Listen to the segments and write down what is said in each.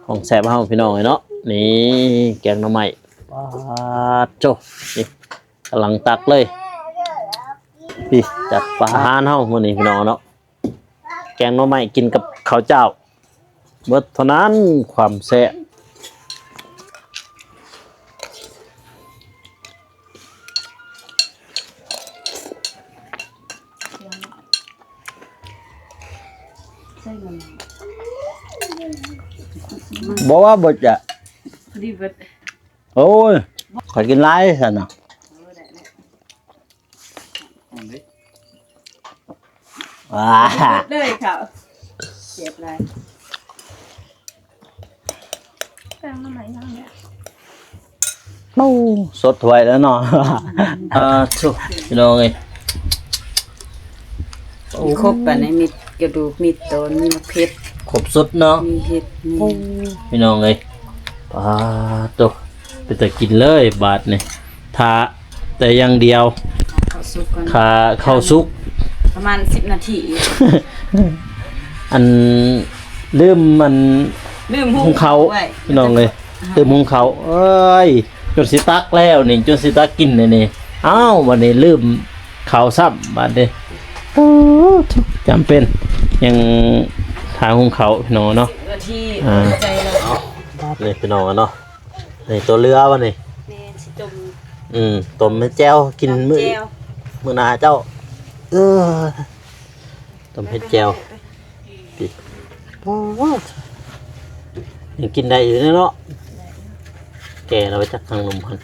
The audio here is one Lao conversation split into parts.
ຂອງແຊບເຮົາພີ່ນ້ອງເອີຍເນາະ ນີ້ແກງໜໍ່ໄມ້ ປາດໂທ້ ນີ້ກຳລັງຕັກເລີຍ ນີ້ຈັດປາ ອາຫານເຮົາມື້ນີ້ພີ່ນ້ອງເນາະ ແກງໜໍ່ໄມ້ກິນກັບເຂົ້າເຈົ້າ ເບິດເທົ່ານັ້ນຄວາມແຊບ. ບໍ່ວ່າບໍ່ຈະ ພໍດີເບິດ ໂອ້ຍ ຂ້ອຍກິນຫຼາຍຊັ້ນນະ. ວ້າ ເບິດເລີຍເຂົາ ເຈັບຫຼາຍ ແກງໜໍ່ໄມ້ທາງນີ້ ໂອ້ ສົດຖ້ວຍແລ້ວເນາະ ເອີ ໂທ້ ພີ່ນ້ອງເອີຍ ມີຄົບ ອັນນີ້ມີກະດູກ ມີໂຕນ ມີໝາກເຜັດ ຄົບສຸດເນາະ ມີເຫັດ ມີ ໂອ້ ພີ່ນ້ອງເອີຍ ປາດໂທ້ ເປັນຕາກິນເລີຍບາດນີ້ ຖ້າແຕ່ຢ່າງດຽວ ເຂົ້າສຸກກ່ອນ ຖ້າເຂົ້າສຸກ ປະມານສິບນາທີ ອັນ ລືມ ອັນ ລືມຫຸງເຂົ້າ ຫຸງເຂົ້າໄວ້ ພີ່ນ້ອງເອີຍ ລືມຫຸງເຂົ້າ ເອີຍ ຈົນຊິຕັກແລ້ວນີ້ ຈົນຊິຕັກກິນແລ້ວນີ້ ອ້າວ ບັດນີ້ລືມເຂົ້າຊ້ຳ ບາດນີ້ ໂອ້ ຈຳເປັນ ຍັງຖ້າຫຸງເຂົ້າ ພີ່ນ້ອງເນາະ ສິບນາທີ ອ່າ ໃຈແລ້ວ ເອົາ ນີ້ ພີ່ນ້ອງເນາະ ນີ້ຕົວເຫຼືອບັດນີ້ ແມ່ນ ຊິຕົ້ມ ອືມ ຕົ້ມເຮັດແຈ່ວກິນມື້ ຕຳແຈ່ວ ມື້ໜ້າເຈົ້າ ເອີ ຕົ້ມເຫັດແຈ່ວ ໂອ້ ຍັງກິນໄດ້ຢູ່ເນາະ ແກ່ແລ້ວໄປຈັກທາງລຸ່ມຫັ້ນ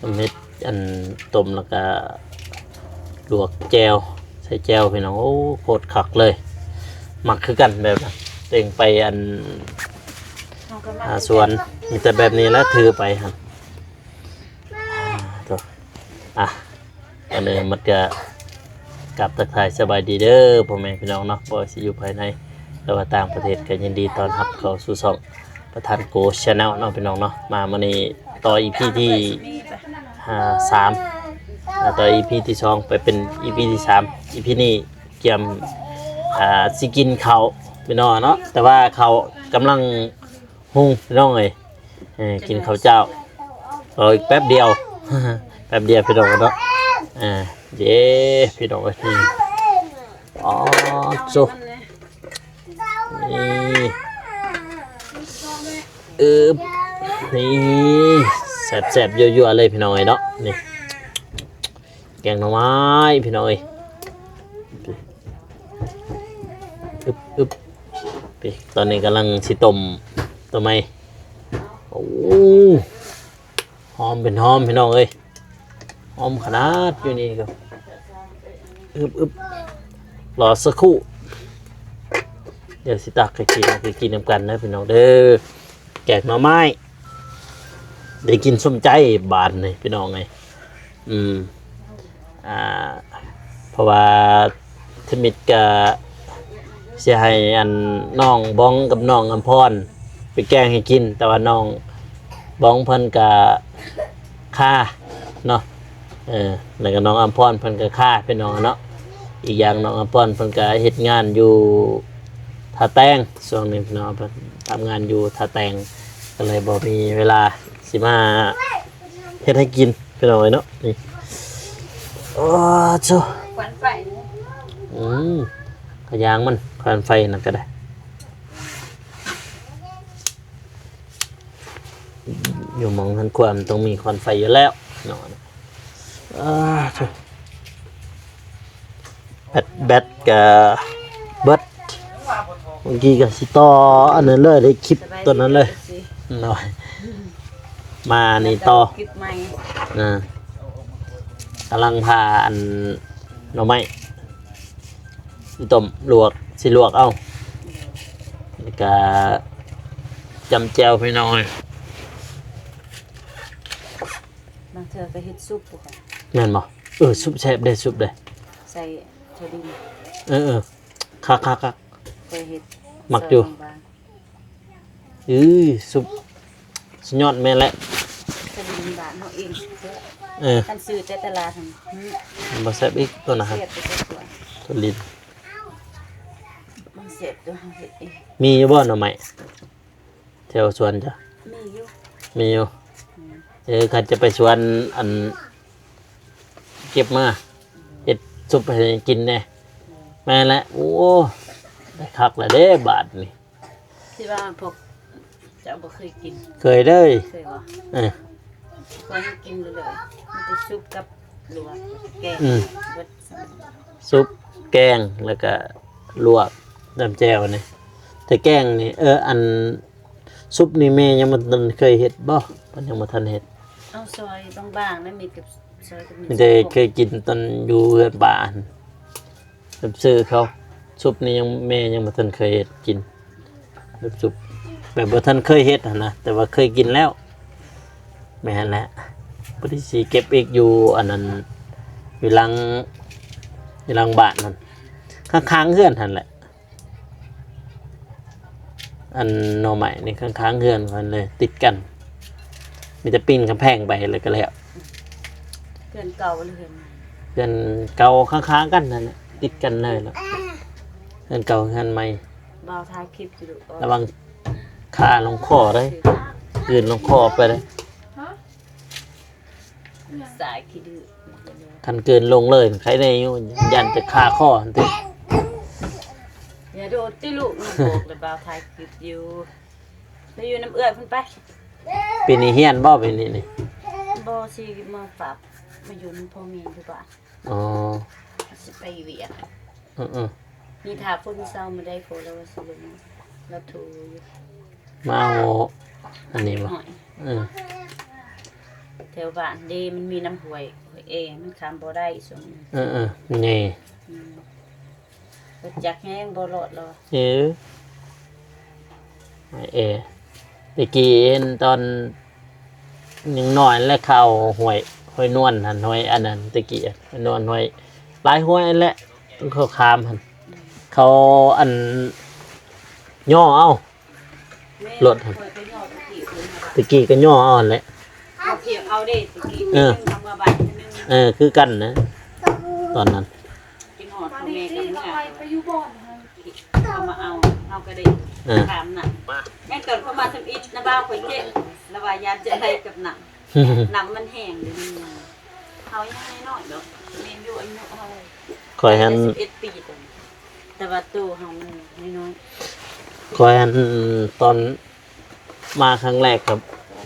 ຕົ້ມເຫັດ ອັນ ຕົ້ມແລ້ວກະລວກແຈ່ວ ໃສ່ແຈ່ວ ພີ່ນ້ອງ ໂອ້ ໂຄດຄັກເລີຍ ມັກຄືກັນແບບນັ້ນ ເຕັງໄປ ອັນ ຫາສວນ ມີແຕ່ແບບນີ້ແຫຼະ ຖືໄປຫັ້ນ ອ່າ ໂທ້ ອ່ະ ອັນນີ້ມັດກະກັບທັກທາຍສະບາຍດີເດີພໍ່ແມ່ພີ່ນ້ອງເນາະ ບໍ່ວ່າຊິຢູ່ພາຍໃນ ຫຼືວ່າຕ່າງປະເທດ ກໍຍິນດີຕ້ອນຮັບເຂົ້າສູ່ຊ່ອງປະທານໂກ Channel ເນາະ ພີ່ນ້ອງເນາະ ມາມື້ນີ້ຕໍ່ ອີພີ ທີ ອ່າ ສາມ ອ່າ ຕໍ່ ອີພີ ທີສອງ ໄປເປັນ ອີພີ ທີສາມ ອີພີ ນີ້ກຽມ ອ່າ ຊິກິນເຂົ້າ ພີ່ນ້ອງເນາະ ແຕ່ວ່າເຂົ້າກຳລັງ ຫຸງ ພີ່ນ້ອງເອີຍ ເອີ ກິນເຂົ້າເຈົ້າ ລໍອີກແປັບດຽວ ແປັບດຽວ ພີ່ນ້ອງເນາະ ເອີ ເດ້ ພີ່ນ້ອງເອີຍ ອໍ ໂຊ ນີ້ ອຶບ ນີ້ ແຊບໆ ຍົວໆ ເລີຍ ພີ່ນ້ອງເອີຍເນາະ ນີ້ ແກງໜໍ່ໄມ້ພີ່ນ້ອງເອີຍ ອຶບ ອຶບ ນີ້ ຕອນນີ້ກຳລັງຊິຕົ້ມ ຕົ້ມໃໝ່ ໂອ້ ຫອມເປັນຫອມພີ່ນ້ອງເອີຍ ຫອມຂະໜາດຢູ່ນີ້ກໍ ອຶບ ອຶບ ລໍສັກຄູ່ ດຽວຊິຕັກໃຫ້ກິນ ໃຫ້ກິນນຳກັນເດີພີ່ນ້ອງເດີ ແກງໜໍ່ໄມ້ ໄດ້ກິນສົມໃຈບາດນີ້ພີ່ນ້ອງເອີຍ ອືມ ອ່າ ເພາະວ່າທຳອິດກະຊິໃຫ້ອັນນ້ອງບອງກັບນ້ອງອຳພອນໄປແກງໃຫ້ກິນ ແຕ່ວ່ານ້ອງບອງເພິ່ນກະຄາເນາະ ເອີ ແລ້ວກະນ້ອງອຳພອນເພິ່ນກະຄາ ພີ່ນ້ອງເນາະ ອີກຢ່າງນ້ອງອຳພອນເພິ່ນກະເຮັດງານຢູ່ທ່າແຕງ ຊ່ວງນີ້ເນາະ ເພິ່ນທຳງານຢູ່ທ່າແຕງ ກໍເລີຍບໍ່ມີເວລາຊິມາເຮັດໃຫ້ກິນ ພີ່ນ້ອງເອີຍເນາະ ນີ້ ໂອ້ໂທ້ ຄວັນໄຟ ອືມ ກະຢ່າງມັນ ຄວັນໄຟນັ້ນກໍໄດ້ ຢູ່ໝ່ອງເຮືອນຄົວມັນຕ້ອງມີຄວັນໄຟຢູ່ແລ້ວເນາະ ເອີ ໂທ້ ແບັດ ແບັດກະເບິດ ເມື່ອກີ້ກະຊິຕໍ່ອັນນັ້ນເລີຍ ໄດ້ຄລິບຕົວນັ້ນເລີຍ ໂດຍ ມານີ້ຕໍ່ ຄລິບໃໝ່ ອ່າ ກຳລັງຜ່າອັນໜໍ່ໄມ້ ຊິຕົ້ມລວກ ຊິລວກເອົາ ແລ້ວກະຈ້ຳແຈ່ວ ພີ່ນ້ອງເອີຍ ບາງເທື່ອກໍເຮັດຊຸບ ແມ່ນບໍ່? ເອີ ຊຸບແຊບເດ້ ຊຸບເດ້ ໃສ່ຖົ່ວດິນ ເອີ ເອີ ຄັກໆໆ ຂ້ອຍເຮັດ ມັກຢູ່ ເອີ ຊຸບສຸດຍອດແມ່ນແຫຼະ ຖົ່ວດິນບ້ານເຮົາເອງ ເອີ ຄັນຊື້ແຕ່ຕະຫຼາດຫັ້ນ ມັນບໍ່ແຊບອີກ ໂຕນັ້ນ ແຊບ ຖົ່ວດິນ ມັນ ບຕົວເຮົາເຮັດເອງ. ມີຢູ່ບໍ່ໜໍ່ໄມ້ ແຖວສວນເຈົ້າ? ມີຢູ່ ມີຢູ່. ອືມ ເອີ ຄັນຈະໄປສວນ ອັນ ເກັບມາເຮັດຊຸບໃຫ້ກິນແດ່. ອືມ ແມ່ນແຫຼະ. ໂອ້ ໄດ້ຄັກແລ້ວເດ້ບາດນີ້. ທີ່ວ່າພວກເຈົ້າບໍ່ເຄີຍກິນ. ເຄີຍເດີ. ເຄີຍບໍ່? ເອີ ຂ້ອຍກິນເລີຍ ມີແຕ່ຊຸບກັບລວກ ແກງ. ອືມ ເບິດ ຊຸບ ແກງ ແລ້ວກະລວກ ນ້ຳແຈ່ວນີ້. ແຕ່ແກງນີ້ ເອີ ອັນ ຊຸບນີ້ແມ່ຍັງບໍ່ທັນເຄີຍເຮັດບໍ່? ເພິ່ນຍັງບໍ່ທັນເຮັດ. ເອົາຊອຍບາງໆ ແລ້ວມີແຕ່ຊອຍກັບມີ ມີແຕ່ເຄີຍກິນຕອນຢູ່ເຮືອນປ້າຫັ້ນ. ແບບຊື້ເຂົາ ຊຸບນີ້ຍັງ ແມ່ຍັງບໍ່ທັນເຄີຍເຮັດກິນ ແບບຊຸບ ແບບບໍ່ທັນເຄີຍເຮັດຫັ້ນນະ ແຕ່ວ່າເຄີຍກິນແລ້ວ. ແມ່ນແຫຼະ ພໍດີຊິເກັບອີກຢູ່ອັນນັ້ນ ຢູ່ຫຼັງ ຢູ່ຫຼັງບ້ານຫັ້ນ ຂ້າງໆເຮືອນຫັ້ນແຫຼະ. ອັນໜໍ່ໄມ້ນີ້ຂ້າງໆເຮືອນຂ້ອຍເລີຍ ຕິດກັນ ມີແຕ່ປີນກຳແພງໄປແລ້ວກໍແລ້ວ. ເຮືອນເກົ່າຫຼືເຮືອນໃໝ່? ເຮືອນເກົ່າຂ້າງໆກັນນັ້ນແຫຼະ ຕິດກັນເລີຍເນາະ ເຮືອນເກົ່າເຮືອນໃໝ່. ບ່າວຖ່າຍຄລິບຢູ່ລູກ ລະວັງຄາລົງຄໍເດີ ກືນລົງຄໍໄປເດີ. ສາຍຂີ້ດື້ ຄັນກືນລົງເລີຍໄຄແນ່ຢູ່ ຢ້ານຈະຄາຄໍຫັ້ນຕິ. ຢ່າໂດດຕິລູກ ນ້ອງບອກແລ້ວ ບ່າວຖ່າຍຄລິບຢູ່ ໄປຢູ່ນຳເອື້ອຍພຸ້ນໄປ. ປີນີ້ຮຽນບໍ່ ປີນີ້ນີ້? ບໍ່ ຊິມາຝາກໄປຢູ່ນຳພໍ່ແມ່ຢູ່ບ້ານ. ອໍ ຊິໄປວຽກ. ເອີໆ ນີ້ຖ້າຝົນເຊົາມື້ໃດ ພໍລາວວ່າຊິລົງ ລາວໂທຢູ່. ມາເອົາອັນນີ້ບໍ່? ເອີ ແຖວບ້ານເດ້ ມັນມີນ້ຳຫ້ວຍ ຫ້ວຍແອ ມັນຂ້າມບໍ່ໄດ້ຊ່ວງນີ້. ເອີໆ ແນ່ ອືມ ຈັກແຮງບໍ່ລອດລະ. ເອີ ຫ້ວຍແອ ແຕ່ກີ້ເຫັນຕອນ ຍັງນ້ອຍແລະ ເຂົາຫ້ວຍ ຫ້ວຍນວນຫັ້ນ ຫ້ວຍອັນນັ້ນ ແຕ່ກີ້ ຫ້ວຍນວນ ຫ້ວຍ ຫຼາຍຫ້ວຍແຫຼະ ຕ້ອງເຂົ້າຂ້າມຫັ້ນ ເຂົາອັນ ຍໍເອົາ ແມ່ນ ລົດຫັ້ນ ຂ້ອຍໄປຍໍແຕ່ກີ້ເພິ່ນ ແຕ່ກີ້ກໍຍໍເອົາຫັ້ນແຫຼະ ເຂົາພຽບເອົາເດ້ ແຕ່ກີ້ ເອີ ເຂົາເມືອບ້ານເທື່ອໜຶ່ງ ເອີ ຄືກັນນະ ຕອນນັ້ນ ກິນຮອດພໍ່ແມ່ກັບເມືອ ໄປຢູ່ບ່ອນ ເຂົາມາເອົາ ເຮົາກໍໄດ້ ເອີ ຕາມນັ້ນ. ແມ່ນຕອນເຂົາມາທຳອິດນະ ບ່າວຂ້ອຍເຈັບ ລະວ່າຢ້ານຈະໄດ້ກັບນ້ຳ ນ້ຳມັນແຫ້ງເດ ມັນ ເຮົາຍັງນ້ອຍໆດອກ ແມ່ນຢູ່ອາຍຸເຮົາ ຂ້ອຍຫັ້ນ ສິບເອັດປີ ແຕ່ວ່າໂຕເຮົາມັນນ້ອຍໆ. ຂ້ອຍຫັ້ນຕອນ ມາຄັ້ງແລກກໍ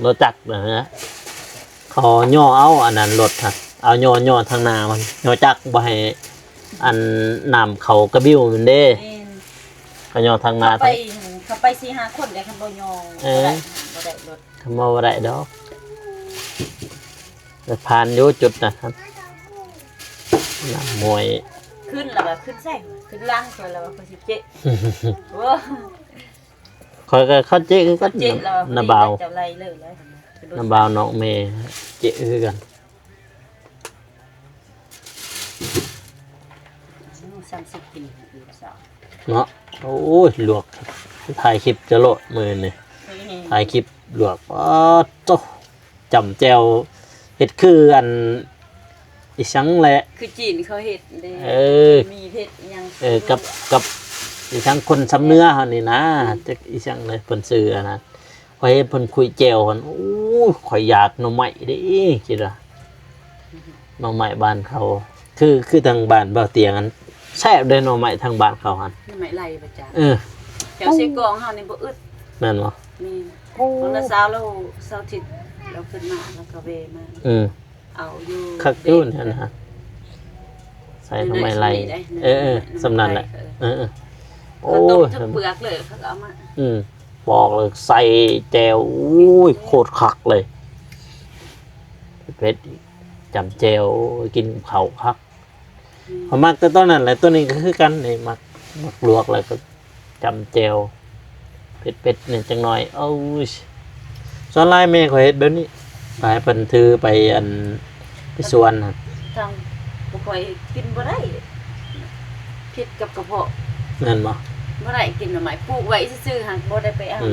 ລົດຈັກນະ ເຂົາຍໍເອົາອັນນັ້ນລົດຫັ້ນ ເອົາຍໍ ຍໍທາງໜ້າມັນ ຍໍຈັກບໍ່ໃຫ້ອັນນ້ຳເຂົ້າກະບິວມັນເດ້ ແມ່ນ ເຂົາຍໍທາງໜ້າ ເຂົາໄປ ເຂົາໄປສີ່ຫ້າຄົນແຕ່ຄັນບໍ່ຍໍ ເອີ ບໍ່ໄດ້ ບໍ່ໄດ້ລົດ ຄັນບໍ່ ບໍ່ໄດ້ດອກ ແຕ່ຜ່ານຢູ່ຈຸດນັ້ນ ນ້ຳຫ້ວຍ ຂຶ້ນແລ້ວວ່າຂຶ້ນໃສ່ ຂຶ້ນຫຼັງຂ້ອຍແລ້ວວ່າຂ້ອຍຊິເຈະ ໂອ້ ຂ້ອຍກໍເຂົ້າເຈະຄືກັນ ເຈະແລ້ວ ນະບ່າວ ເຈົ້າໄລ່ເລີຍ ນະບ່າວນ້ອງແມ່ເຈະຄືກັນ ສາມສິບປີ ເນາະ. ໂອ້ຍ ລວກ ຖ່າຍຄລິບຈະໂລດມື້ນີ້ ອືມ ຖ່າຍຄລິບລວກ ປາດໂທ້ ຈ້ຳແຈ່ວ ເຮັດຄືອັນ ອີ່ສັງແຫຼະ ຄືຈີນເຂົາເຮັດເດ້ ເອີ ມີເຮັດອີ່ຫຍັງ ເອີ ກັບ ກັບອີ່ສັງຄົນຊຳເໜືອເຮົານີ້ນະ ອືມ ຈັກອີ່ສັງເລີຍ ເພິ່ນຊື່ອັນນັ້ນ ຂ້ອຍເຫັນເພິ່ນຄຸຍແຈ່ວຫັ້ນ ໂອ້ຍ ຂ້ອຍຢາກໜໍ່ໄມ້ເດ້ ຄິດວ່າ ໜໍ່ໄມ້ບ້ານເຂົາ ຄື ຄືທາງບ້ານບ່າວຕຽງຫັ້ນ ແຊບເດ້ໜໍ່ໄມ້ທາງບ້ານເຂົາຫັ້ນ ໜໍ່ໄມ້ໄລ່ບໍ່ຈາ ເອີ ແຖວເຊກອງເຮົານີ້ບໍ່ອຶດ ແມ່ນບໍ່? ແມ່ນ ຂອງນ້າສາວລາວ ເສົາທິດລາວຂຶ້ນມາ ລາວກໍແວ່ມາ ອືມ ເອົາຢູ່ ຄັກຢູ່ຫັ້ນນະ ໃສ່ໜໍ່ໄມ້ໄລ່ ເອີໆ ສ່ຳນັ້ນແຫຼະ ເອີໆ ໂອ້ຍ ເຂົາຕົ້ມທັງເປືອກເລີຍ ເຂົາກໍເອົາມາ ອືມ ປອກແລ້ວໃສ່ແຈ່ວ ໂອ້ຍ ໂຄດຄັກເລີຍ ເຜັດ ຈ້ຳແຈ່ວ ໂອ້ຍ ກິນກັບເຂົ້າຄັກ ອືມ ຂ້ອຍມັກແຕ່ຕົວນັ້ນແຫຼະ ຕົວນີ້ກໍຄືກັນນີ້ ມັກ ມັກລວກແລ້ວກໍ ຈ້ຳແຈ່ວເຜັດໆ ແດ່ຈັກໜ້ອຍ ໂອ້ຍ ສ່ວນຫຼາຍແມ່ຂ້ອຍເຮັດແບບນີ້ ໃຫ້ເພິ່ນຖືໄປ ອັນ ໄປສວນຫັ້ນ ທາງພວກຂ້ອຍກິນບໍ່ໄດ້ ຜິດກັບກະເພາະ ແມ່ນບໍ່? ບໍ່ໄດ້ກິນໜໍ່ໄມ້ ປູກໄວ້ຊື່ໆ ຫາກບໍ່ໄດ້ໄປເອົາ ອື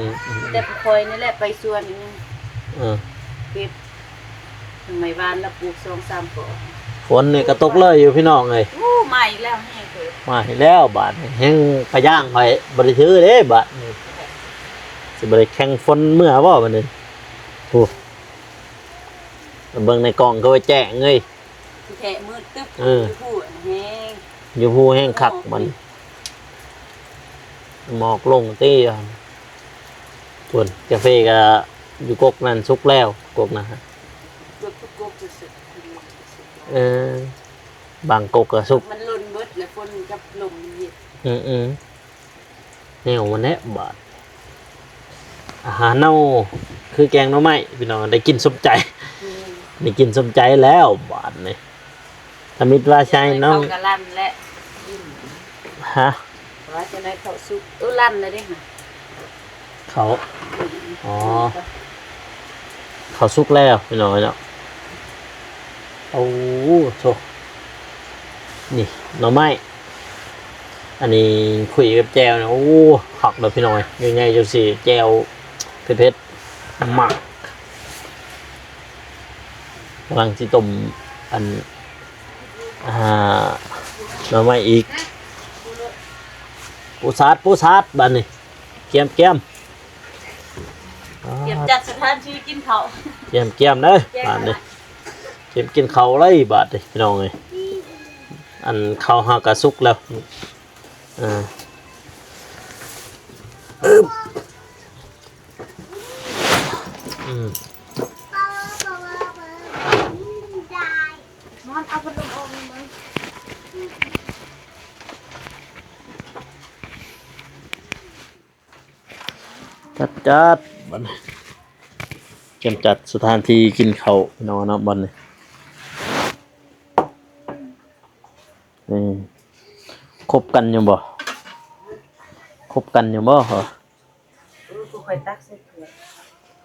ມ ແຕ່ພວກຂ້ອຍນີ້ແຫຼະໄປສວນ ເອີ ເກັບ ໜໍ່ໄມ້ຫວານລະປູກສອງສາມກໍ ຝົນນີ້ກໍຕົກເລີຍຢູ່ພີ່ນ້ອງເອີຍ. ໂອ້ ມາອີກແລ້ວ ແຮງເກີນ ມາອີກແລ້ວບາດນີ້. ແຮງກະຍ່າງຂ້ອຍບໍ່ໄດ້ຖືເດ້ບາດນີ້. ຊິບໍ່ໄດ້ແຂ່ງຝົນເມືອບໍ່ບາດນີ້? ໂອ້ ເບິ່ງໃນກ້ອງກໍວ່າແຈ້ງເລີຍ. ແທ້ມືດຕຶບ. ເອີ ຢູ່ພູແຮງ ຢູ່ພູແຮງຄັກບັດນີ້. ໝອກລົງຕິ. ພຸ້ນ ກາເຟກໍຢູ່ກົກນັ້ນສຸກແລ້ວ ກົກນະ. ເກືອບທຸກກົກສຸກ. ເອີ ບາງກົກກໍສຸກ. ມັນຫຼົ່ນເບິດແລ້ວ ຝົນກັບລົມມັນເຮັດ. ອືມໆ. ແນວມັນແຫຼະບາດ. ອາຫານເຮົາຄືແກງໜໍ່ໄມ້ພີ່ນ້ອງ ໄດ້ກິນສົມໃຈ. ອືມ ໄດ້ກິນສົມໃຈແລ້ວບາດນີ້. ທຳອິດວ່າໃສ່ນ້ອງ ເຂົ້າກະລັ່ນແຫຼະ. ຮະ? ວ່າຈັ່ງໃດເຂົ້າສຸກ. ເອີ ລັ່ນແລ້ວເດ້. ເຂົ້າ ອໍ ເຂົ້າສຸກແລ້ວພີ່ນ້ອງເນາະ. ໂອ້ໂທ້ ນີ້ໜໍ່ໄມ້ ອັນນີ້ຄຸຍກັບແຈ່ວນະ. ໂອ້ ຄັກເດີພີ່ນ້ອງເອີຍ ໃຫຍ່ໆຈັ່ງຊີ້. ແຈ່ວເຜັດໆ ມັກ. ກຳລັງຊິຕົ້ມອັນ ອ່າ ໜໍ່ໄມ້ອີກ. ປູສາດ ປູສາດ ບາດນີ້ ກຽມໆ. ກຽມຈັດສະຖານທີ່ກິນເຂົ້າ ກຽມໆເດີບາດນີ້. ກຽມກິນເຂົ້າເລີຍບາດນີ້ພີ່ນ້ອງເອີຍ. ອັນເຂົ້າເຮົາກະສຸກແລ້ວ. ເອີ ອຶບ ອືມ. ຈັດໆ ບັດນີ້ ກຽມຈັດສະຖານທີ່ກິນເຂົ້າພີ່ນ້ອງເນາະ ບັດນີ້. ອືມ ຄົບກັນຢູ່ບໍ່? ຄົບກັນຢູ່ບໍ່? ເອີ ຜູ້ຂ້ອຍຕັກໃສ່ຖ້ວຍ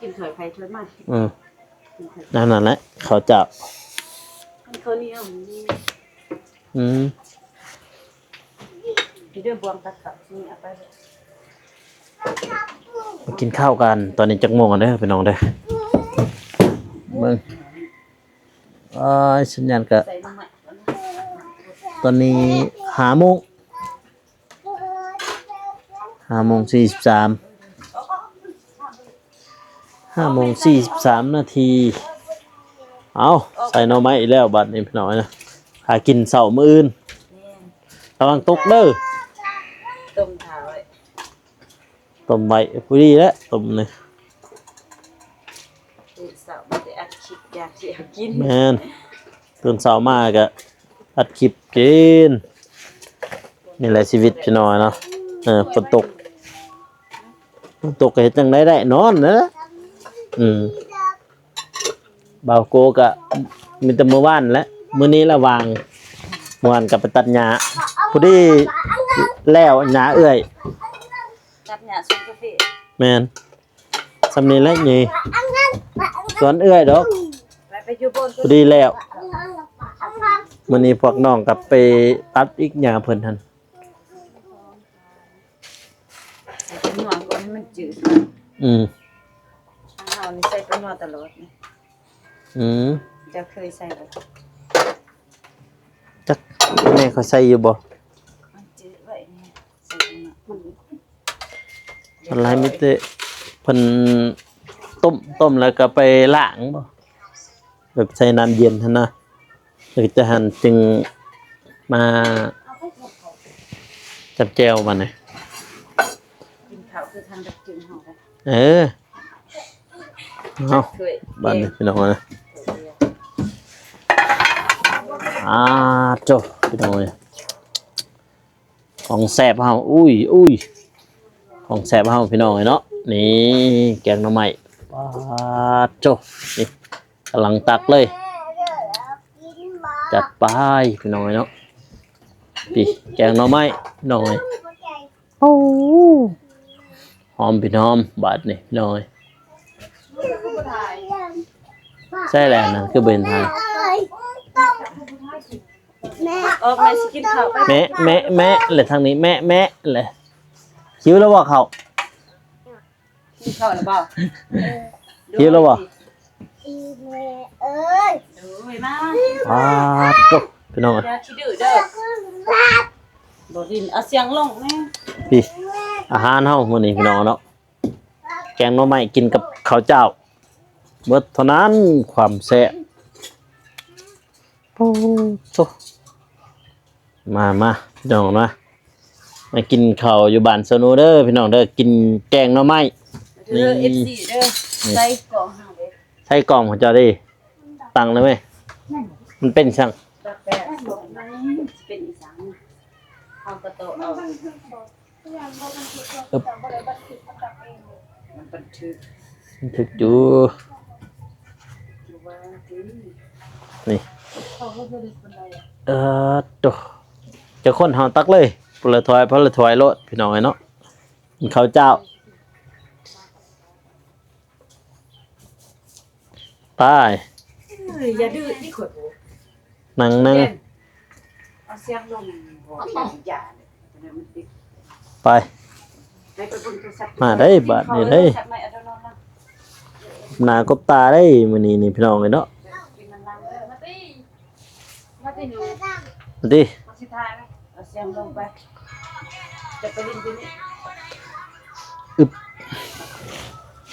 ກິນຖ້ວຍໃຜຖ້ວຍມັນ. ອືມ ນັ້ນ ນັ້ນແຫຼະ ເຂົ້າເຈົ້າ ມັນເຂົ້າໜຽວ. ອືມ ເດີ ບ່ວງຕັກເຂົ້ານີ້ເອົາໄປເລີຍ. ມາກິນເຂົ້າກັນ ຕອນນີ້ຈັກໂມງແລ້ວເດີພີ່ນ້ອງເດີ ເບິ່ງ. ອ້າຍ ສັນຍານກະ ໃສ່ນ້ຳມັນກ່ອນ ຕອນນີ້ຫ້າໂມງ ຫ້າໂມງສີ່ສິບສາມ ຫ້າໂມງສີ່ສິບສາມນາທີ. ເອົາ ໃສ່ໜໍ່ໄມ້ອີກແລ້ວບາດນີ້ພີ່ນ້ອງເອີຍ ຫາກິນເຊົ້າມື້ອື່ນ. ແມ່ນ ລະວັງຕົກເດີ ຕົ້ມຖ້າໄວ້ ຕົ້ມໄວ້ ພໍດີແຫຼະຕົ້ມນີ້. ຕື່ນເຊົ້າມາແຕ່ອັດຄລິບ ຢາກຊິເອົາກິນ. ແມ່ນ ຕື່ນເຊົ້າມາກະອັດຄລິບກິນ. ນີ້ແຫຼະຊີວິດພີ່ນ້ອງເນາະ. ເອີ ຝົນຕົກ ຝົນຕົກກະເຮັດຈັ່ງໃດໄດ້ ນອນນະ. ອືມ ບ່າວໂກກະມີແຕ່ມື້ວານແຫຼະ ມື້ນີ້ລະວ່າງ. ມື້ວານກະໄປຕັດຫຍ້າ ພໍດີແລ້ວຫຍ້າເອື້ອຍ ຕັດຫຍ້າສວນກາເຟ. ແມ່ນ ຊ່ຳນີ້ແຫຼະນີ້ ສວນເອື້ອຍດອກ ໄປ ໄປຢູ່ໂບນ ພໍດີແລ້ວ. ມື້ນີ້ພວກນ້ອງກະໄປຕັດອີກຫຍ້າເພິ່ນຫັ້ນ. ໃສ່ແປ້ງນົວກ່ອນໃຫ້ມັນຈືດ. ອືມ ທາງເຮົານີ້ໃສ່ແປ້ງນົວຕະຫຼອດນີ້. ອືມ ເຈົ້າເຄີຍໃສ່ບໍ່? ຈັກແມ່ເຂົາໃສ່ຢູ່ບໍ່? ມັນຈືດໄວ້ນີ້ ໃສ່ແປ້ງນົວ ມັນ ສ່ວນຫຼາຍມີແຕ່ເພິ່ນຕົ້ມ ຕົ້ມແລ້ວກະໄປລ້າງບໍ່? ແບບໃສ່ນ້ຳເຢັນຫັ້ນນະ ແລ້ວຈະຫັ້ນຈຶ່ງມາຈຳແຈ່ວບາດນີ້. ກິນເຂົ້າຄືທາງດັກຈຶ່ງເຮົາ. ເອີ ເອົາ ບາດນີ້ພີ່ນ້ອງເອີຍ. ອາໂທ້ ພີ່ນ້ອງເອີຍ ຂອງແຊບເຮົາ ອຸ້ຍ ອຸ້ຍ ຂອງແຊບເຮົາພີ່ນ້ອງເອີຍເນາະ. ນີ້ແກງໜໍ່ໄມ້ ປາດໂທ້ ນີ້ກຳລັງຕັກເລີຍ ຈັດໄປພີ່ນ້ອງເອີຍເນາະ. ນີ້ແກງໜໍ່ໄມ້ພີ່ນ້ອງເອີຍ ໂອ້ ຫອມເປັນຫອມບາດນີ້ພີ່ນ້ອງເອີຍ. ໃສ່ແລ້ວນັ້ນຄືບໍ່ເຫັນຖ່າຍ. ແມ່ ອອກ ແມ່ຊິກິນເຂົ້າໄປ. ແມ່ ແມ່ ແມ່ ແລະທາງນີ້ ແມ່ ແມ່ ແລະ ຫິວແລ້ວບໍ່ເຂົ້າ? ກິນເຂົ້າແລ້ວບໍ່? ຫິວແລ້ວບໍ່? ອີແມ່ເອີຍ ໂອ້ຍ ມາ ປາດໂທ້ ພີ່ນ້ອງເອີຍ ຢ່າຂີ້ດື້ເດີ ບໍ່ດິນ ເອົາສຽງລົງແດ່ ນີ້ ອາຫານເຮົາມື້ນີ້ ພີ່ນ້ອງເນາະ ແກງໜໍ່ໄມ້ກິນກັບເຂົ້າຈ້າວ ເບິດເທົ່ານັ້ນ ຄວາມແຊບ ໂອ້ໂທ້ ມາ ມາ ພີ່ນ້ອງມາ ມາກິນເຂົ້າຢູ່ບ້ານສາວນູເດີ ພີ່ນ້ອງເດີ ກິນແກງໜໍ່ໄມ້ ເດີ ນີ້ ເອັຟຊີເດີ ນີ້ ໃສ່ກ່ອງເຮົາເດ້ ໃສ່ກ່ອງຂອງເຈົ້າເດ້ ຕັ້ງໄດ້ໄໝ ມັນເປັນຫຍັງ ແບບ ແບບ ມັນຊິເປັນອີ່ຫຍັງ ເຮົາກໍໂຕະເອົາ ອຶບ ມັນບັນທຶກ ມັນບັນທຶກຢູ່ ນີ້ ເອີ ໂຕ ຈັກຄົນເຮົາຕັກເລີຍ ຜູ້ລະຖ້ວຍ ຜູ້ລະຖ້ວຍໂລດ ພີ່ນ້ອງເອີຍເນາະ ກິນເຂົ້າຈ້າວ. ໄປ ເອີຍ ຢ່າດື້ຕິ ຂ້ອຍບໍ່ ນັ່ງ ນັ່ງ ເອົາສຽງລົງ ບໍ່ ຢ່າ ໄປ ໃຫ້ໄປເບິ່ງໂທລະສັບ ມາໄດ້ບາດນີ້ເດ້ ໜ້າກົບຕາໄດ້ມື້ນີ້ນີ້ ພີ່ນ້ອງເອີຍເນາະ ມາຕິ ມາຕິ ມາຕິ ມາຊິຖ່າຍໄປ ເອົາສຽງລົງໄປ ຈະໄປຫຼິ້ນຢູ່ນີ້ ອຶບ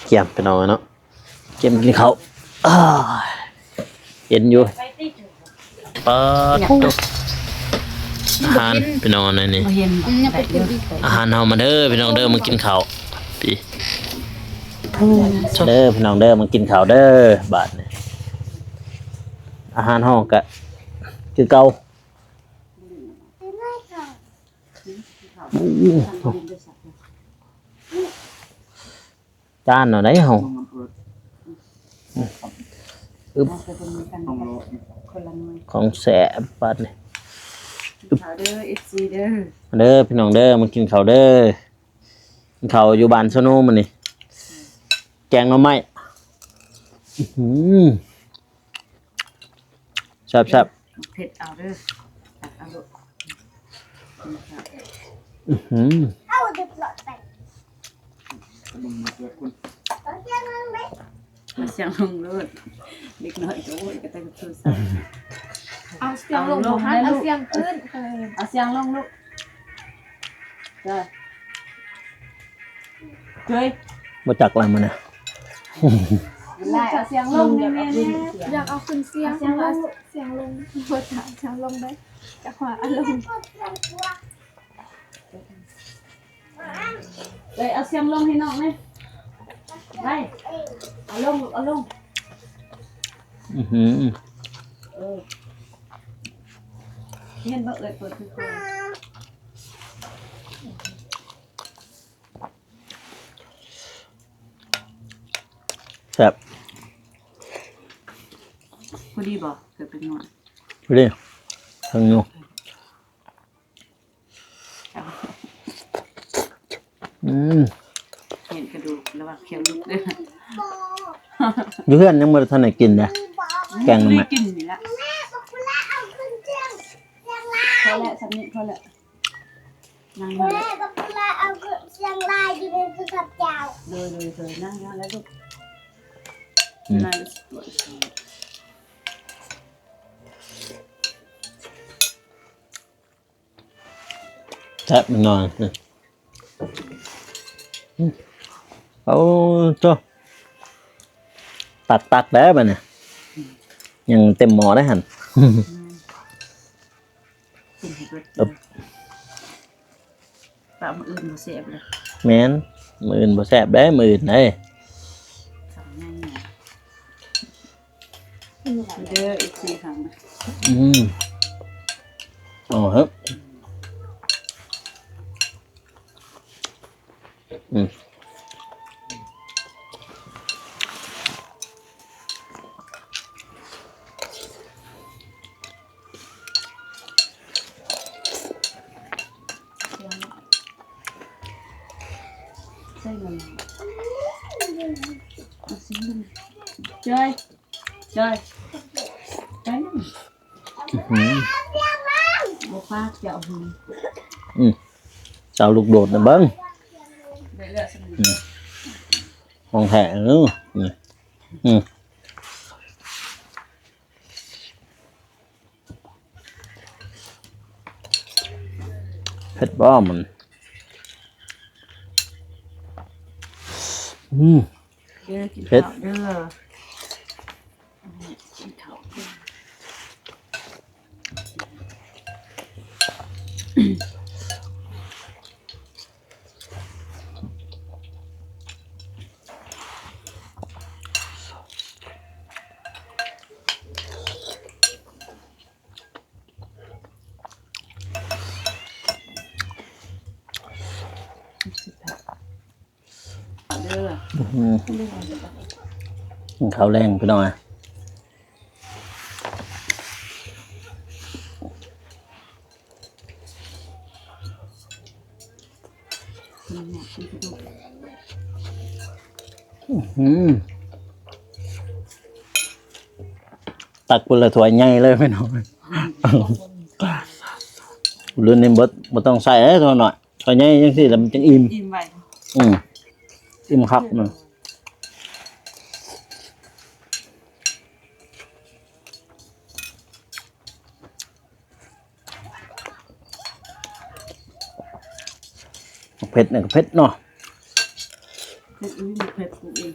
ກຽມ ພີ່ນ້ອງເອີຍເນາະ ກຽມກິນເຂົ້າ ອ້າຍ ເຢັນຢູ່ ປາດໂທ້ ອາຫານ ພີ່ນ້ອງເອີຍນີ້ ອືມ ອາຫານເຮົາ ມາເດີ ພີ່ນ້ອງເດີ ມາກິນເຂົ້າ ພີ່ ເດີ ພີ່ນ້ອງເດີ ມາກິນເຂົ້າເດີ ບາດນີ້ ອາຫານເຮົາກະຄືເກົ່າ ໂອ້ ຈານເອົາໄດເຮົາ ອຶບ ຂອງແຊບບາດນີ້ ເອົາເດີ ເອັຟຊີເດີ ເດີ ພີ່ນ້ອງເດີ ມາກິນເຂົ້າເດີ ກິນເຂົ້າຢູ່ບ້ານສາວນູມື້ນີ້ ແກງໜໍ່ໄມ້ ອື ແຊບໆ ເຜັດເອົາເດີ ຕັກເອົາໂລດ ອື ເອົາສຽງລົງໂລດ ເດັກນ້ອຍກໍໂອ້ຍ ກະແຕ່ໂທລະສັບ ເອົາສຽງລົງ ເອົາສຽງຂຶ້ນ ເອີ ເອົາສຽງລົງລູກ ຈ້າ ເຈີຍ ບໍ່ຈັກລະມື້ນີ້ ເອົາສຽງລົງແນ່ໆ ຢາກເອົາຂຶ້ນສຽງ ເອົາສຽງລົງ ສຽງລົງ ບໍ່ຈັກສຽງລົງເດ້ ຈັກວ່າອາລົມ ເອີຍ ເອົາສຽງລົງໃຫ້ນ້ອງແນ່ ໄປ ເອົາລົງ ເອົາລົງ ອື ເອີ ເຫັນບໍ່ເອີຍ ເປີດຄື ແຊບ ພໍດີບໍ່ ເກືອບເປັນໜ້ອຍ ພໍດີ ທັງຢູ່ ອືມ ເຫັນກະດູກລະຫວ່າງແຂ້ວຫຼຸດເດີ ຢູ່ເຮືອນຍັງບໍ່ໄດ້ທັນໄດ້ກິນເດ້ ແກງໜໍ່ໄມ້ ກິນນີ້ລະ ພໍແລ້ວ ສ່ຳນີ້ພໍແລ້ວ ນັ່ງ ແມ່ ແມ່ ກັບລາວເອົາສຽງລາຍຢູ່ໃນໂທລະສັບເຈົ້າ ໂດຍ ໂດຍ ໂດຍ ນັ່ງຢູ່ຫັ້ນແຫຼະລູກ ອືມ ແຊບໜ້ອຍ ອືມ ໂອ້ໂທ້ ຕັກໆ ແດ່ບາດນີ້ ຍັງເຕັມໝໍ້ໄດຫັ້ນ ອືມ ກິນໃຫ້ເບິດເດີ ປາມື້ອື່ນບໍ່ແຊບເລີຍ ແມ່ນ ມື້ອື່ນບໍ່ແຊບເດ້ ມື້ອື່ນເດ້ ເດີ ເອັຟຊີ ທາງ ອືມ ເອົາເຮີ້ ອືມ ໃສ່ມັນ ເອົາຊິ ເຈີຍ ເຈີຍ ໄປນຳ ອື ບໍ່ປາກເຈົ້າ ອື ອື ເຈົ້າລູກໂດດນະເບິ່ງ ໄດ້ແລ້ວ ອື ຂອງແທ້ເດີ ອື ອື. ເຜັດບໍ່ມັນ? ອືມ ເດີ ກິນເຂົ້າເດີ ເຜັດ ກິນເຂົ້າເດີ. ເດີ ອືມ ກິນເຂົ້າແລງພີ່ນ້ອງ. ອືມ ຕັກພຸ້ນລະຖ້ວຍໃຫຍ່ເລີຍພີ່ນ້ອງ. ລຸ້ນນີ້ບໍ່ ບໍ່ຕ້ອງໃສ່ເດ້ ຖ້ວຍນ້ອຍ. ເອົາໃຫຍ່ຈັ່ງຊີ້ລະມັນຈັ່ງອີ່ມ ອີ່ມໄວ. ອືມ ອີ່ມຄັກນະ. ເຜັດນີ້ກໍເຜັດເນາະ. ເຜັດ ອຸ້ຍ ເຜັດ ປູເອງ.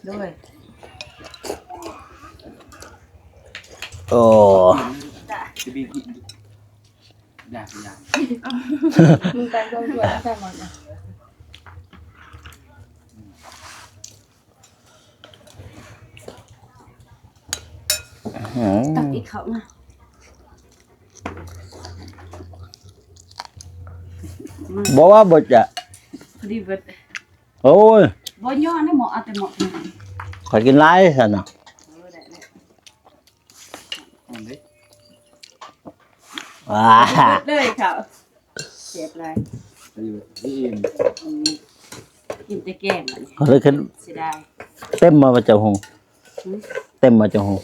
ໂດຍ ໂອ້ ຈະບີກິນ ຢາກ ຢາກ ມຶງຕັກລົງຖ້ວຍໃສ່ໝົດນະ. ອືມ ຕັກອີກເຂົ້າມາ ບໍ່ວ່າບໍ່ຈະ ພໍດີເບິດ. ໂອ້ຍ ບໍ່ຍ້ອນໃຫ້ໝໍ ເອົາແຕ່ໝໍ ຂ້ອຍກິນຫຼາຍຊັ້ນນະ. ເອີ ໄດ້ແລ້ວ ວ້າ ເບິດເລີຍເຂົ້າ. ແຊບຫຼາຍ ໄປຢູ່ທີ່ອື່ນ ອືມ ກິນແຕ່ແກງບັດນີ້ ເລີຍຂຶ້ນ ເສຍດາຍ ເຕັມມາວ່າເຈົ້າຫຸງ ຫື ເຕັມມາເຈົ້າຫຸງ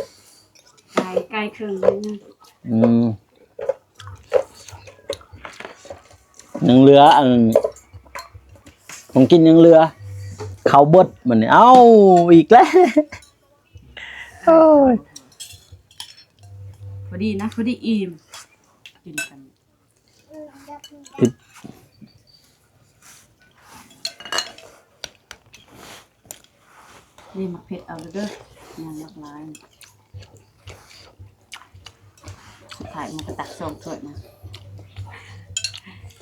ກາຍ ກາຍເຄິ່ງໜຶ່ງ ອືມ ຍັງເຫຼືອອັນ ຂອງກິນຍັງເຫຼືອ ເຂົ້າເບິດບັດນີ້ ເອົ້າ ອີກແລ້ວ ໂອ້ຍ ພໍດີນະ ພໍດີອີ່ມ ກິນກັນ. ນີ້ໝາກເຜັດເອົາເດີ ຍັງບັກຫຼາຍ. ສຸດທ້າຍມັນກໍຕັກສອງຖ້ວຍນະ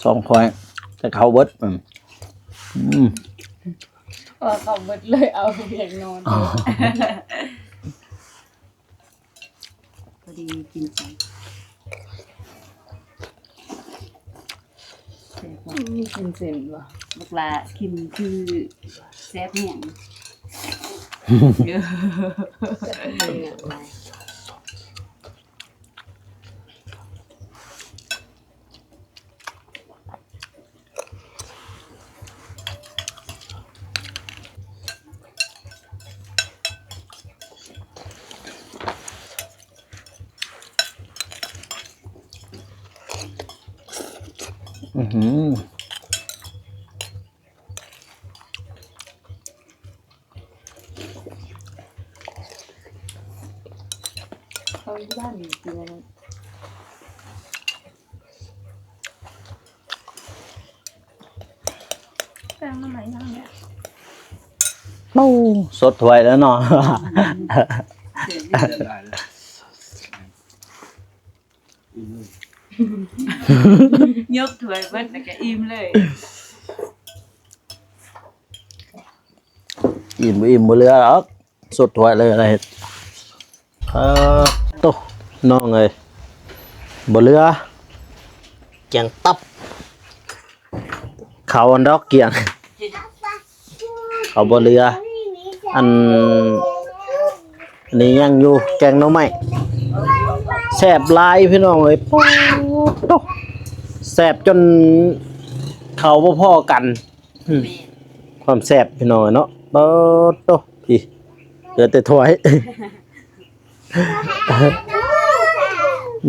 ສອງຖ້ວຍ ແຕ່ເຂົ້າເບິດ ອືມ ອືມ ເພາະວ່າເຂົ້າເບິດເລີຍ ເອົາພຽງໜ້ອຍ. ພໍດີກິນໄປ ແຊບບໍ່? ອືມ ກິນເສັ້ນບໍ່? ບັກຫຼ້າກິນຄືແຊບແຮງ ແຊບແຮງຫຼາຍ. ອືຫື ເອົາຢູ່ບ້ານນີ້ກິນອັນນັ້ນ ແກງໜໍ່ໄມ້ຍ່າງແຫຼະ. ໂອ້ ສົດຖ້ວຍແລ້ວເນາະ ອືມ ຍົກຖ້ວຍເບິດແລ້ວກໍອີ່ມເລີຍ ອີ່ມ ອີ່ມບໍ່ເຫຼືອດອກ ສົດຖ້ວຍເລີຍລະເຮັດ. ເອີ ໂຕ ນ້ອງເອີຍ ບໍ່ເຫຼືອ ກຽງຕັບ ເຂົ້າອັນດອກກຽງ ເຂົ້າບໍ່ເຫຼືອ. ອັນ ອັນນີ້ຍັງຢູ່ ແກງໜໍ່ໄມ້ ແຊບຫຼາຍພີ່ນ້ອງເອີຍ. ໂອ້ໂຕ ແຊບຈົນເຂົ້າບໍ່ພໍກັນ. ອືມ ຄວາມແຊບພີ່ນ້ອງເນາະ ເອີ ໂຕ ພີ້ ເຫຼືອແຕ່ຖ້ວຍ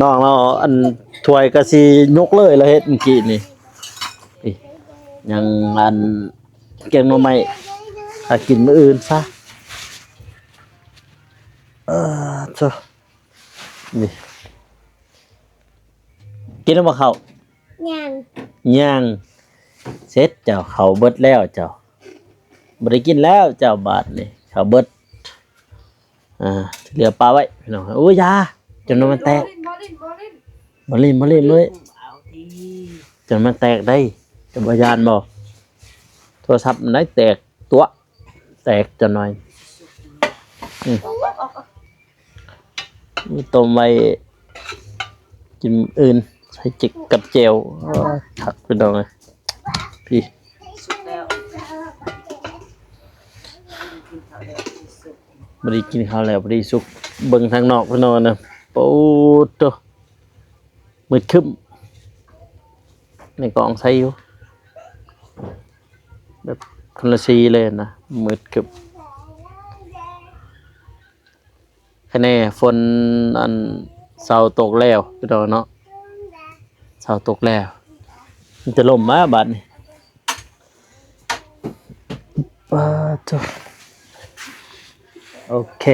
ນ້ອງເນາະ ອັນຖ້ວຍກໍຊິຍົກເລີຍ ລະເຮັດມື້ກີ້ນີ້ ອີ ຍັງອັນ ແກງໜໍ່ໄມ້ ຖ້າກິນມື້ອື່ນຊະ. ເອີ ໂທ້ ນີ້ ກິນແລ້ວບໍ່ເຂົ້າ? ຍັງ ຍັງ. ເສັດເຈົ້າ ເຂົ້າເບິດແລ້ວເຈົ້າ. ບໍ່ໄດ້ກິນແລ້ວເຈົ້າ ບາດນີ້ ເຂົ້າເບິດ. ອ່າ ທີ່ເຫຼືອປະໄວ້ພີ່ນ້ອງ. ໂອ້ຍ ຢ່າ ຈົນມັນແຕກ. ບໍ່ຫຼິ້ນ ບໍ່ຫຼິ້ນ ບໍ່ຫຼິ້ນ ບໍ່ຫຼິ້ນ ບໍ່ຫຼິ້ນເລີຍ. ເອົາຕິ ຈົນມັນແຕກໄດ໋. ເຈົ້າບໍ່ຢ້ານບໍ່? ໂທລະສັບມັນໄດ້ແຕກຕົວະ ແຕກຈັກໜ້ອຍ. ອືມ ຕົ້ມໄວ້ກິນມື້ອື່ນ ໃສ່ຈິກກັບແຈ່ວ. ໂອ້ຍ ຄັກພີ່ນ້ອງເອີຍ. ພີ້ ສຸກແລ້ວ ກິນເຂົ້າແລ້ວ ບໍ່ໄດ້ກິນເຂົ້າແລ້ວ ບໍ່ໄດ້ສຸກ. ເບິ່ງທາງນອກພີ່ນ້ອງນະ ໂອ້ໂຕ ມືດຄຶ້ມ. ໃນກ້ອງໃສຢູ່ ແບບຄົນລະສີເລີຍນະ ມືດຄຶ້ມ. ຄະແນຝົນອັນເຊົາຕົກແລ້ວພີ່ນ້ອງເນາະ ເຊົາຕົກແລ້ວ. ມັນຈະລົມມາບາດນີ້. ປາໂທ້ ໂອເຄ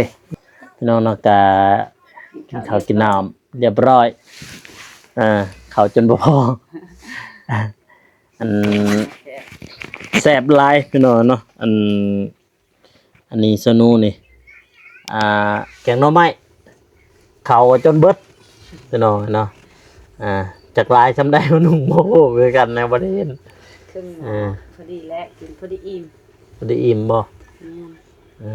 ພີ່ນ້ອງເນາະ ກະກິນເຂົ້າກິນນ້ຳຮຽບຮ້ອຍ. ເອີ ເຂົ້າຈົນບໍ່ພໍ. ອັນ ແຊບຫຼາຍພີ່ນ້ອງເນາະ. ອັນ ອັນນີ້ສະໜູນີ້ ອ່າ ແກງໜໍ່ໄມ້ ເຂົ້າຈົນເບິດພີ່ນ້ອງເນາະ. ອ່າ ຈັກຫຼາຍສ່ຳໃດ ມັນຫຸງບໍ່ຮູ້ຄືກັນນະ ບໍ່ໄດ້ເຫັນ. ເຄິ່ງໝໍ້ ເອີ ພໍດີແຫຼະ ກິນພໍດີອີ່ມ. ພໍດີອີ່ມບໍ່? ແມ່ນ. ເອີ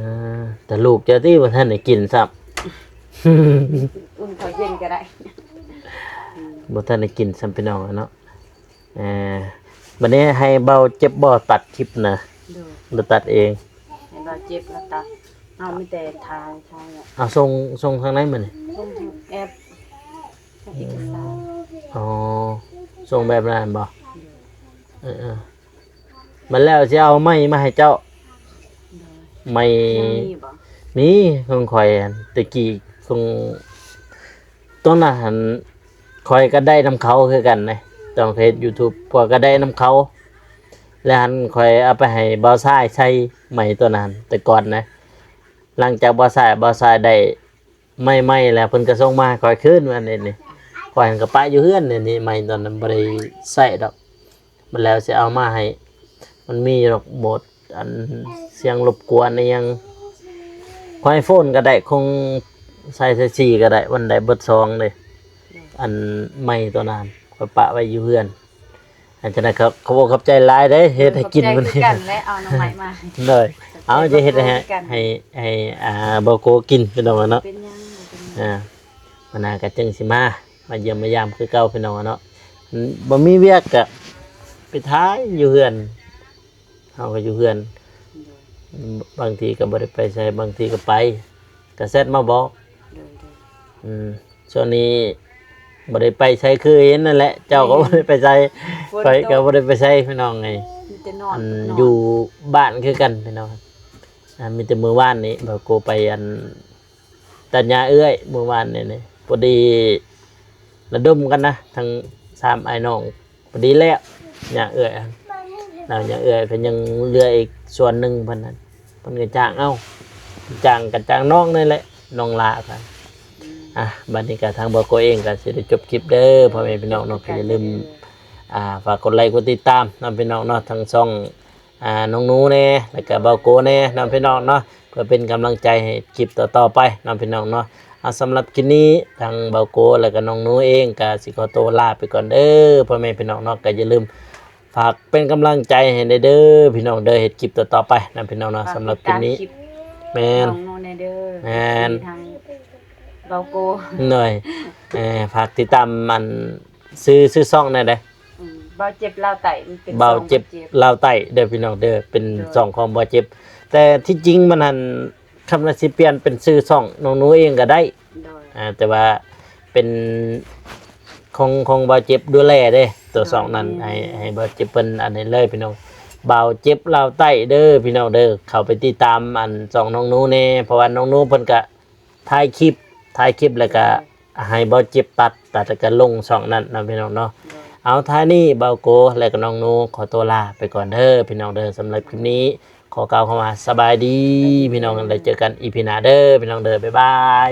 ແຕ່ລູກເຈົ້າຕິບໍ່ທັນໄດ້ກິນຊ້ຳ. ອຸ່ນເຂົ້າເຢັນກໍໄດ້. ບໍ່ທັນໄດ້ກິນຊ້ຳ ພີ່ນ້ອງເນາະ. ເອີ ບັດນີ້ໃຫ້ເບົາເຈັບບໍ່ຕັດຄລິບນະ? ໂດຍ ລາວຕັດເອງ. ໃຫ້ເບົາເຈັບລາວຕັດ. ເຮົາມີແຕ່ຖ່າຍ ຖ່າຍ. ເອົາ ສົ່ງ ສົ່ງທາງໃດມື້ນີ້? ສົ່ງທາງແອັບ ເອກະສານ. ອໍ ສົ່ງແບບນັ້ນບໍ່? ໂດຍ. ເອີໆ ບັດແລ້ວຊິເອົາໄມ້ມາໃຫ້ເຈົ້າ. ໂດຍ. ໄມ້ ຍັງມີບໍ່? ມີ ຂອງຂ້ອຍ ແຕ່ກີ້ ຂອງ ຕອນນັ້ນຫັ້ນ ຂ້ອຍກໍໄດ້ນຳເຂົາຄືກັນເດ້ ຕອນເຮັດຢູທູບ ຂ້ອຍກໍໄດ້ນຳເຂົາ ແລ້ວຫັ້ນຂ້ອຍເອົາໄປໃຫ້ບ່າວຊາຍໃຊ້ ໄມ້ຕົວນັ້ນ ແຕ່ກ່ອນນະ. ຫຼັງຈາກບ່າວຊາຍ ບ່າວຊາຍໄດ້ໄມ້ໃໝ່ແລ້ວ ເພິ່ນກໍສົ່ງມາໃຫ້ຂ້ອຍຄືນ ວ່ານີ້ ນີ້ ຂ້ອຍຫັ້ນກໍປະຢູ່ເຮືອນນີ້ ນີ້ ໄມ້ຕອນນັ້ນບໍ່ໄດ້ໃຊ້ດອກ. ບັດແລ້ວຊິເອົາມາໃຫ້ ມັນມີຢູ່ດອກໂໝດ ອັນ ສຽງລົບກວນອີ່ຫຍັງ ຂອງໄອໂຟນກໍໄດ້ ຂອງສາຍ ສາຍສີ່ກໍໄດ້ ມັນໄດ້ເບິດສອງເດ້. ອັນ ໄມ້ຕົວນັ້ນຂ້ອຍປະໄວ້ຢູ່ເຮືອນ. ອັນ ຈັ່ງໃດກໍຂອບອົກຂອບໃຈຫຼາຍເດ້ ເຮັດໃຫ້ກິນມື້ນີ້. ເອົາໜໍ່ໄມ້ມາ ໂດຍ ເອົາຈະເຮັດໃຫ້ ໃຫ້ ໃຫ້ ອ່າ ບໍ່ໂກກິນ ພີ່ນ້ອງເນາະ. ເປັນຫຍັງ ອ່າ ມື້ໜ້າກໍຈຶ່ງຊິມາ ມາຢ້ຽມມາຢາມຄືເກົ່າ ພີ່ນ້ອງເນາະ. ບໍ່ມີວຽກກະໄປຖ່າຍຢູ່ເຮືອນ ເຮົາກໍຢູ່ເຮືອນ. ໂດຍ. ບາງທີກໍບໍ່ໄດ້ໄປໃສ ບາງທີກໍໄປ ກໍແຊັດມາບອກ. ໂດຍໆ. ອືມ ຊ່ວງນີ້ບໍ່ໄດ້ໄປໃສ ຄືເຫັນນັ້ນແຫຼະ ເຈົ້າກໍບໍ່ໄດ້ໄປໃສ ຂ້ອຍກໍບໍ່ໄດ້ໄປໃສ ພີ່ນ້ອງເອີຍ. ມີແຕ່ນອນ ຢູ່ບ້ານຄືກັນ ພີ່ນ້ອງ. ອ່າ ມີແຕ່ມື້ວານນີ້ ບ່າວໂກໄປ ອັນ ຕັດຫຍ້າເອື້ອຍມື້ວານນີ້ ພໍດີລະດົມກັນນະ ທັງສາມອ້າຍນ້ອງ ພໍດີແລ້ວຫຍ້າເອື້ອຍ. ແລ້ວຫຍ້າເອື້ອຍເພິ່ນຍັງເຫຼືອອີກສ່ວນໜຶ່ງ ເພິ່ນນັ້ນ ເພິ່ນກໍຈ້າງເອົາ ຈ້າງກໍຈ້າງນ້ອງນີ້ແຫຼະ ນ້ອງຫຼ້າກໍ. ອ່າ ບັດນີ້ກໍທາງບ່າວໂກເອງກໍຊິໄດ້ຈົບຄລິບເດີ ພໍ່ແມ່ພີ່ນ້ອງເນາະ. ກໍຢ່າລືມ ອ່າ ຝາກກົດໄລກົດຕິດຕາມນຳ ພີ່ນ້ອງເນາະ ທັງຊ່ອງ ອ່າ ນ້ອງໜູແດ່ ແລ້ວກະບ່າວໂກແດ່ເນາະ ພີ່ນ້ອງເນາະ ເພື່ອເປັນກຳລັງໃຈໃຫ້ຄລິບຕໍ່ໆໄປເນາະ ພີ່ນ້ອງເນາະ. ອ່າ ສຳລັບຄລິບນີ້ ທາງບ່າວໂກ ແລ້ວກະນ້ອງໜູເອງກະຊິຂໍໂຕລາໄປກ່ອນເດີ ພໍ່ແມ່ພີ່ນ້ອງເນາະ. ກະຢ່າລືມຝາກເປັນກຳລັງໃຈໃຫ້ແດ່ເດີ ພີ່ນ້ອງເດີ ເຮັດຄລິບຕໍ່ໆໄປເນາະ ພີ່ນ້ອງເນາະ. ສຳລັບຄລິບນີ້ ແມ່ນ ແມ່ນ ທາງບ່າວໂກ ໂດຍ ເອີ ຝາກຕິດຕາມ ອັນ ຊື່ ຊື່ຊ່ອງແດ່ເດີ. ອືມ ເບົາເຈັບລາວໃຕ້ ມັນເປັນ ເບົາເຈັບ ຊ່ອງເບົາເຈັບລາວໃຕ້ເດີ ພີ່ນ້ອງເດີ ເປັນ ໂດຍ ຊ່ອງຂອງເບົາເຈັບ. ແຕ່ທີ່ຈິງມັນຫັ້ນ ຄັນວ່າຊິປ່ຽນເປັນຊື່ຊ່ອງນ້ອງໜູເອງກໍໄດ້. ໂດຍ. ອ່າ ແຕ່ວ່າເປັນຂອງ ຂອງເບົາເຈັບດູແລເດ້ ຕົວ ໂດຍ ຊ່ອງນັ້ນ ອືມ ໃຫ້ ໃຫ້ເບົາເຈັບເພິ່ນອັນນີ້ເລີຍ ພີ່ນ້ອງ. ເບົາເຈັບລາວໃຕ້ເດີ ພີ່ນ້ອງເດີ ເຂົ້າໄປຕິດຕາມ ອັນ ຊ່ອງນ້ອງໜູແດ່ ເພາະວ່ານ້ອງໜູເພິ່ນກະ ຖ່າຍຄລິບ ຖ່າຍຄລິບແລ້ວກະ ໂດຍ ໃຫ້ເບົາເຈັບຕັດ ຕັດແລ້ວກະລົງຊ່ອງນັ້ນເນາະ ພີ່ນ້ອງເນາະ. ໂດຍ. ເອົາ ທ້າຍນີ້ບ່າວໂກ ແລະກໍນ້ອງນູ ຂໍຕົວລາໄປກ່ອນເດີພີ່ນ້ອງເດີ. ສຳລັບຄລິບນີ້ ຂໍກ່າວຄຳວ່າສະບາຍດີພີ່ນ້ອງ, ແລ້ວເຈີກັນອີພີໜ້າເດີພີ່ນ້ອງເດີ. ບາຍບາຍ.